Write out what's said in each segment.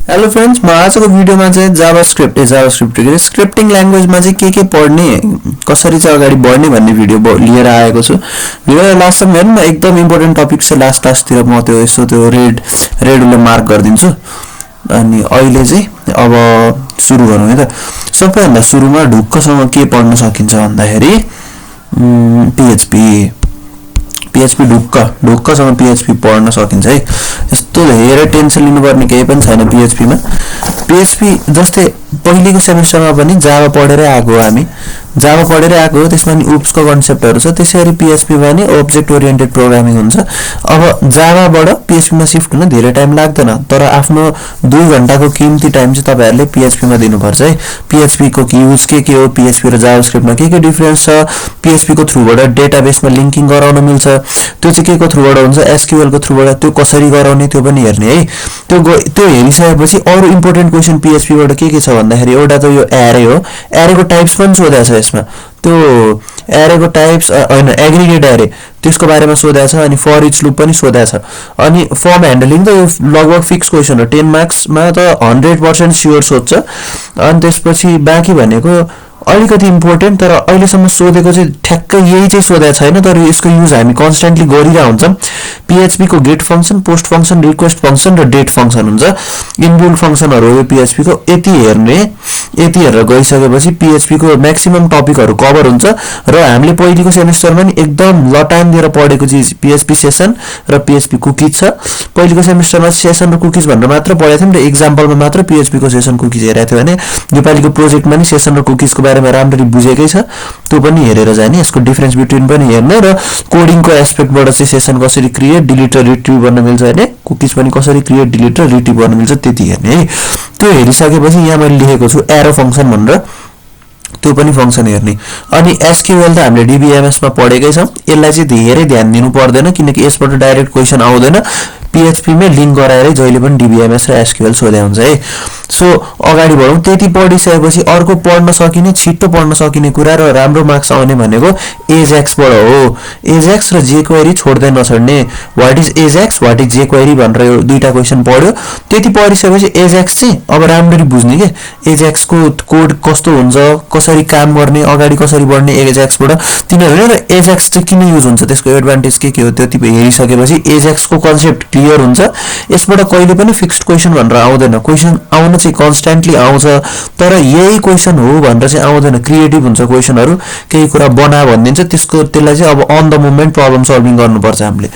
Hello friends, म आजको भिडियोमा चाहिँ जावास्क्रिप्ट के स्क्रिप्टिङ ल्याङ्ग्वेजमा चाहिँ के पढ्ने कसरी चाहिँ अगाडि बढ्ने भन्ने भिडियो लिएर आएको छु। भिडियो लास्टमा हेर्नु, म एकदम इम्पोर्टेन्ट टपिक चाहिँ लास्ट क्लासतिर म त्यो यसो त्यो रेडले मार्क गरिदिन्छु। अनि अहिले चाहिँ अब सुरु गरौँ है त। सबैभन्दा सुरुमा ढुक्कसँग के पढ्न सकिन्छ भन्दाखेरि PHP ढुक्कसँग PHP पढ्न सकिन्छ है। यस्तो धेरै टेन्सन लिनुपर्ने केही पनि छैन PHP मा। PHP जस्तै पहिलेको सेमेस्टरमा पनि जावा पढेरै आएको हो, हामी जावा पढेरै आएको हो। त्यसमा नि उप्सको कन्सेप्टहरु छ। त्यसैगरी PHP मा नि अब्जेक्ट ओरिएन्टेड प्रोग्रामिङ हुन्छ। अब जावाबाट PHP मा शिफ्ट हुन धेरै टाइम लाग्दैन, तर आफ्नो 2 घण्टाको कीमती टाइम चाहिँ तपाईहरुले PHP मा दिनुपर्छ है। PHP को युज के हो, PHP र जावास्क्रिप्टमा के डिफरेन्स छ, PHP को थ्रुबाट डेटाबेसमा लिंकिङ गराउन मिल्छ, त्यो चाहिँ के को थ्रुबाट हुन्छ, SQL को थ्रुबाट त्यो कसरी गराउने त्यो पनि हेर्ने है। त्यो हेरिसकेपछि अरु इम्पोर्टेन्ट क्वेशन PHP बाट के छ भन्दाखेरि एउटा त यो एरे हो। एरे को टाइप्स पनि सोधेको छ यसमा। त्यो एरे को टाइप्स हैन, एग्रिगेट एरे त्यसको बारेमा सोधेको छ। अनि फर इच लूप पनि सोधेको छ। अनि फर्म ह्यान्डलिङ त यो लगभग फिक्स क्वेशन हो। 10 मार्क्स मा त 100% स्योर सोध्छ। अनि त्यसपछि बाँकी भनेको अलिकति इम्पोर्टेन्ट, तर अहिलेसम्म सोधेको चाहिँ ठ्याक्कै यही चाहिँ सोधेको छैन, तर यसको युज हामी कन्स्टेन्टली गरिरा हुन्छौं। PHP को get function, post function, request function र डेट फंक्शन हुन्छ। इनबिल्ट फंक्शनहरु हो PHP को। यति हेरेर गइसकेपछि PHP को म्याक्सिमम टपिकहरु कभर हुन्छ। र हामीले पहिलेको सेमेस्टरमा नि एकदम लटाइम दिएर पढेको चिज PHP सेसन र PHP कुकीज छ। पहिलेको सेमेस्टरमा सेसन र कुकीज भनेर मात्र पढेको थियौं र एक्जाम्पलमा मात्र PHP को सेसन कुकीज हेरेको थियो भने नेपालीको प्रोजेक्टमा नि सेसन र कुकीजको बारेमा राम्ररी बुझेकै छ। त्यो पनि हेरेर जाने, यसको डिफरेन्स बिट्विन पनि हेर्ने र कोडिङको एस्पेक्टबाट चाहिँ सेसन कसरी क्रिएट, डिलिट र रिट्रिभ गर्न मिल्छ हैन, कुकीज पनि कसरी क्रिएट, डिलिट र रिट्रिभ गर्न मिल्छ त्यति हेर्ने है। त्यो हेरिसकेपछि यहाँ मैले लेखेको छु एरो फंक्शन भनेर, त्यो पनि फंक्शन हेर्ने। अनि SQL त हामीले DBMS मा पढेकै छौं। यसलाई चाहिँ धेरै ध्यान दिनु पर्दैन किनकि यसबाट डाइरेक्ट क्वेशन आउँदैन। PHP मा लिंक गराएरै जहिले पनि DBMS र SQL सोधे हुन्छ है। सो अगाडि बढौं। त्यति पढिसकेपछि अर्को पढ्न सकिने, छिट्टो पढ्न सकिने कुरा र राम्रो मार्क्स आउने भनेको AJAX बाट हो। AJAX र jQuery छोड्दै नछड्ने। What is AJAX, what is jQuery भनेर यो दुईटा क्वेशन पढ्यो। त्यति पढिसकेपछि AJAX चाहिँ अब राम्ररी बुझ्ने के AJAX को कोड कस्तो हुन्छ, कसरी काम गर्ने, अगाडि कसरी बढ्ने AJAX बाट तिनीहरुले। र AJAX चाहिँ किन युज हुन्छ, त्यसको एडभान्टेज के हो, त्यति हेरिसकेपछि AJAX को कन्सेप्ट क्लियर हुन्छ। यसबाट कहिले पनि फिक्स्ड क्वेशन भनेर आउँदैन। क्वेशन आउन चाहिँ कन्स्टेन्टली आउँछ, तर यही क्वेशन हो भनेर चाहिँ आउँदैन। क्रिएटिभ हुन्छ क्वेशनहरु, केही कुरा बना भनिदिन्छ, त्यसलाई चाहिँ अब on the moment problem solving गर्नुपर्छ हामीले।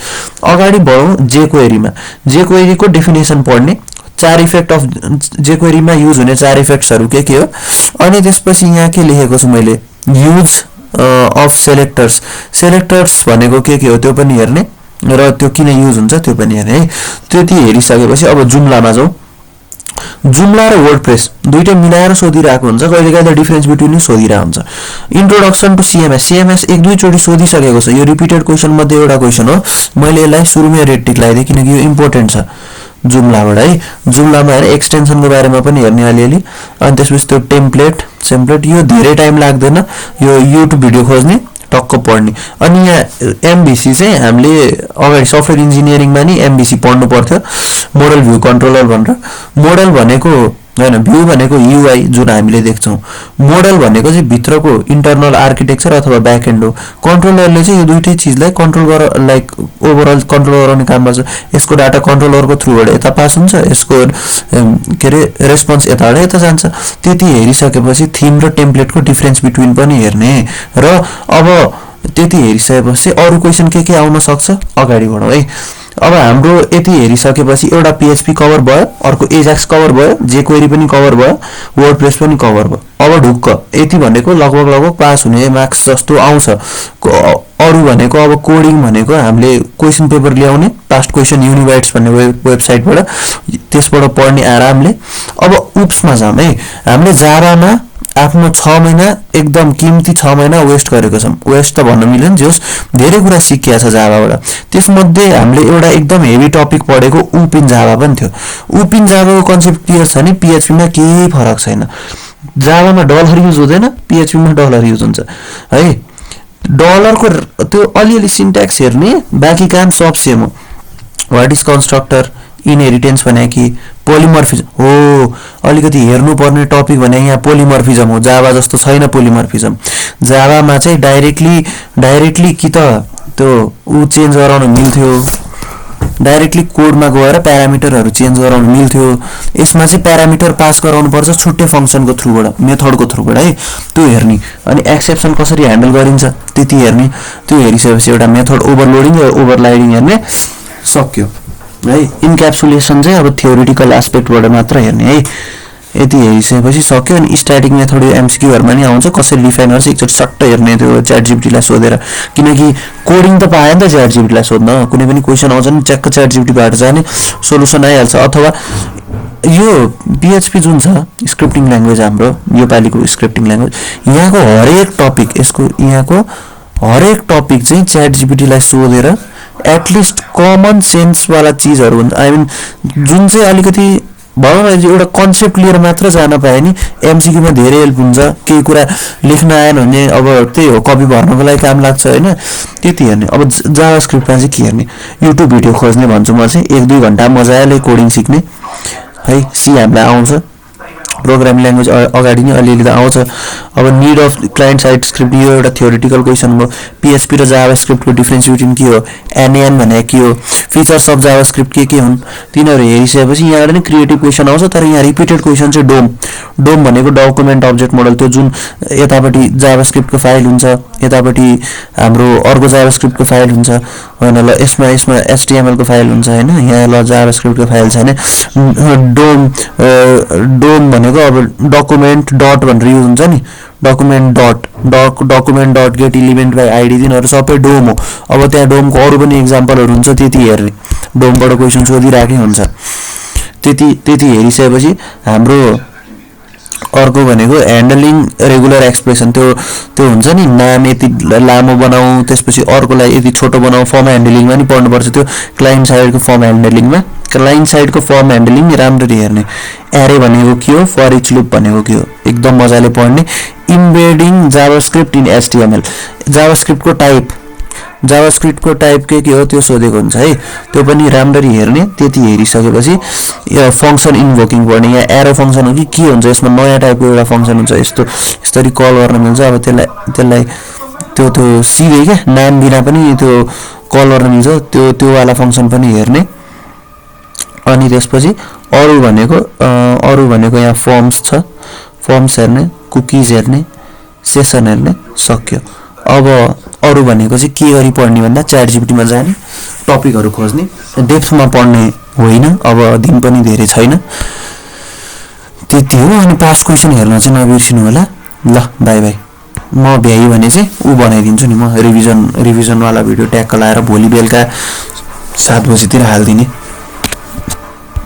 अगाडि बढौं jQuery मा। jQuery को डेफिनेसन पढ्ने, 4 इफेक्ट अफ jQuery मा युज हुने 4 इफेक्ट्सहरु के हो। अनि त्यसपछि यहाँ के लेखेको छु मैले, युज अफ सेलेक्टर्स भनेको के हो त्यो पनि हेर्ने र त्यो किन युज हुन्छ त्यो पनि हेर्ने है। त्यति हेरिसकेपछि अब जुम्लामा जाउँ। जुम्ला र वर्डप्रेस दुईटै मिलाएर सोधिरहेको हुन्छ, कहिलेकाहीँ त डिफरेन्स बिट्विन सोधिरहेको हुन्छ। इन्ट्रोडक्सन टु CMS एक दुई चोटी सोधिसकेको छ। यो रिपिटेड क्वेशन मध्ये एउटा क्वेशन हो। मैले यसलाई सुरुमै रेड टिक लगाइदिए किनकि यो इम्पोर्टेन्ट छ जुम्लाबाट है। जुम्लामा हेर एक्सटेन्सनको बारेमा पनि हेर्ने अलिअलि। अनि त्यसपछि त्यो टेम्प्लेट यो धेरै टाइम लाग्दैन, यो युट्युब भिडियो खोज्ने टक्क पढ्ने। अनि यहाँ MVC चाहिँ हामीले अगाडि सफ्टवेयर इन्जिनियरिङमा नि MVC पढ्नु पर्थ्यो, मोडल भ्यू कन्ट्रोलर भनेर। मोडल भनेको हैन, भ्यू भनेको UI जुन हामीले देख्छौं। मोडल भनेको चाहिँ भित्रको इन्टरनल आर्किटेक्चर अथवा ब्याकएन्ड हो। कन्ट्रोलरले चाहिँ यो दुईटै चीजलाई कन्ट्रोल ओभरअल कन्ट्रोल गराउने काम गर्छ। यसको डाटा कन्ट्रोलरको थ्रुबाट यता पास हुन्छ, यसको रेस्पोन्स यताबाट यता जान्छ। त्यति हेरिसकेपछि थीम र टेम्प्लेटको डिफरेन्स बिट्विन पनि हेर्ने र अब त्यति हेरिसकेपछि अरु क्वेशन के आउन सक्छ अगाडि बढौं है। अब हाम्रो यति हेरिसकेपछि एउटा PHP कभर भयो, अर्को AJAX कभर भयो, jQuery पनि कभर भयो, वर्डप्रेस पनि कभर भयो। अब ढुक्क यति भनेको लगभग पास हुने मार्क्स जस्तो आउँछ। अरु भनेको अब कोडिङ भनेको हामीले क्वेशन पेपर ल्याउने, पास्ट क्वेशन युनिबाइट्स भन्ने वेबसाइटबाट, त्यसबाट पढ्ने आरामले। अब उप्समा जाम है। हामीले जावामा आफ्नो 6 महिना एकदम कीमती 6 महिना वेस्ट गरेको छौं। वेस्ट त भन्न मिल्दैन, जस धेरै कुरा सिकिया छ जावाबाट। त्यसमध्ये हामीले एउटा एकदम हेभी टपिक पढेको उप इन जावा पनि थियो। उप इन जावाको कन्सेप्ट क्लियर छ नि PHP मा केही फरक छैन। जावामा डलर युज हुँदैन, PHP मा डलर युज हुन्छ है। डलरको त्यो अलिअलि सिन्ट्याक्स हेर्ने, बाँकी काम सब सेम हो। व्हाट इज कन्स्ट्रक्टर, इनहेरिटेन्स भने कि पोलिमर्फिजम हो अलिकति हेर्नुपर्ने टपिक भने यहाँ पोलिमर्फिजम हो जावा जस्तो छैन पोलिमर्फिजम जावामा चाहिँ डाइरेक्टली कि त त्यो उ चेन्ज गराउन मिल्थ्यो डाइरेक्टली कोडमा गएर प्यारामिटरहरू चेन्ज गराउन मिल्थ्यो यसमा चाहिँ प्यारामिटर पास गराउनु पर्छ छुट्टै फंक्सनको थ्रुबाट मेथडको थ्रुबाट है त्यो हेर्ने अनि एक्सेप्सन कसरी ह्यान्डल गरिन्छ त्यति हेर्ने त्यो हेरिसकेपछि एउटा मेथड ओभरलोडिङ र ओभरराइडिङ हेर्ने सक्यो है इन्क्याप्सुलेसन चाहिँ अब थ्योरिटिकल एस्पेक्टबाट मात्र हेर्ने है यति हेरिसकेपछि सक्यो अनि स्ट्याटिक मेथड एमसीक्यूहरुमा नि आउँछ कसरी डिफाइन गर्छ एकचोटी सट्ट हेर्ने त्यो च्याट जीपीटीलाई सोधेर किनकि कोडिङ त पाए नि त च्याट जीपीटीलाई सोध्न कुनै पनि क्वेशन आउँछ नि च्याक्क च्याट जीपीटीबाट जाने सोलुसन आइहाल्छ अथवा यो पीएचपी जुन छ स्क्रिप्टिङ ल्याङ्ग्वेज हाम्रो यो पालिको स्क्रिप्टिङ ल्याङ्ग्वेज यहाँको हरेक टपिक यसको यहाँको हरेक टपिक चाहिँ च्याट जीपीटीलाई सोधेर एटलिस्ट कमन सेन्स वाला चीजहरु हुन्छ आई मिन जुन चाहिँ अलिकति भनौँ न एउटा कन्सेप्ट लिएर मात्र जान पाए नि एमसीक्यूमा धेरै हेल्प हुन्छ केही कुरा लेख्न आएन भने अब त्यही हो कपी भर्नको लागि काम लाग्छ हैन त्यति हेर्ने अब जावास्क्रिप्टमा चाहिँ के हेर्ने युट्युब भिडियो खोज्ने भन्छु म चाहिँ 1-2 घण्टा मजाले कोडिङ सिक्ने है सी हामीलाई आउँछ प्रोग्रामिङ ल्याङ्ग्वेज अगाडि नै अलिअलि त आउँछ अब need of client side script यो एउटा थ्योरिटिकल क्वेशन हो पीएचपी र जावास्क्रिप्टको डिफरेन्स बिट्विन के हो एनएन भने के हो फिचर्स अफ जावास्क्रिप्ट के हुन् तिनीहरु हेरिसकेपछि यहाँबाट नि क्रिएटिभ क्वेशन आउँछ तर यहाँ रिपिटेड क्वेशन चाहिँ डोम भनेको डकुमेन्ट अब्जेक्ट मोडल त्यो जुन यतापट्टि जावास्क्रिप्टको फाइल हुन्छ यतापट्टि हाम्रो अर्को जावास्क्रिप्टको फाइल हुन्छ हैन ल यसमा एचटीएमएल को फाइल हुन्छ हैन यहाँ ल जावास्क्रिप्टको फाइल छैन डोम भनेको अब डकुमेन्ट डट भनेर युज हुन्छ नि document dot get element by ID तिनीहरु सबै डोम हो अब त्यहाँ डोमको अरु पनि एक्जाम्पलहरु हुन्छ त्यति हेर्ने डोमबाट क्वेशन सोधिराख्ने हुन्छ त्यति हेरिसकेपछि हाम्रो अर्को भनेको ह्यान्डलिङ रेगुलर एक्सप्रेसन त्यो हुन्छ नि नाम यति लामो बनाऊ त्यसपछि अर्कोलाई यति छोटो बनाऊ फर्म ह्यान्डलिङमा नि पढ्नुपर्छ त्यो क्लाइन्ट साइडको फर्म ह्यान्डलिङमा क्लाइन्ट साइडको फर्म ह्यान्डलिङ नि राम्ररी हेर्ने एरे भनेको के हो फर इच लुप भनेको के हो एकदम मजाले पढ्ने इम्बेडिङ जावास्क्रिप्ट इन एचटीएमएल जावास्क्रिप्टको टाइप के हो त्यो सोधेको हुन्छ है त्यो पनि राम्ररी हेर्ने त्यति हेरिसकेपछि यो फंक्सन इन्भोकिङ गर्ने यहाँ एरो फंक्सन हो कि के हुन्छ यसमा नयाँ टाइपको एउटा फंक्सन हुन्छ यसरी कल गर्न मिल्छ अब त्यसलाई त्यो सिधै के नाम बिना पनि त्यो कल गर्न मिल्छ त्यो वाला फंक्सन पनि हेर्ने अनि त्यसपछि अरु भनेको यहाँ फर्म्स छ फर्म्स हेर्ने कुकीज हेर्ने सेसन हेर्ने सक्यो अब अरु भनेको चाहिँ के गरी पढ्ने भन्दा च्याट जीपीटीमा जाने टपिकहरु खोज्ने डेप्थमा पढ्ने होइन अब दिन पनि धेरै छैन त्यति हो अनि पास्ट क्वेशन हेर्न चाहिँ नबिर्सिनु होला ल बाइ बाइ म भ्याइ भने चाहिँ उ बनाइदिन्छु नि म रिभिजन वाला भिडियो ट्याक्क लाएर भोलि बेलुका 7 बजेतिर हाल्दिने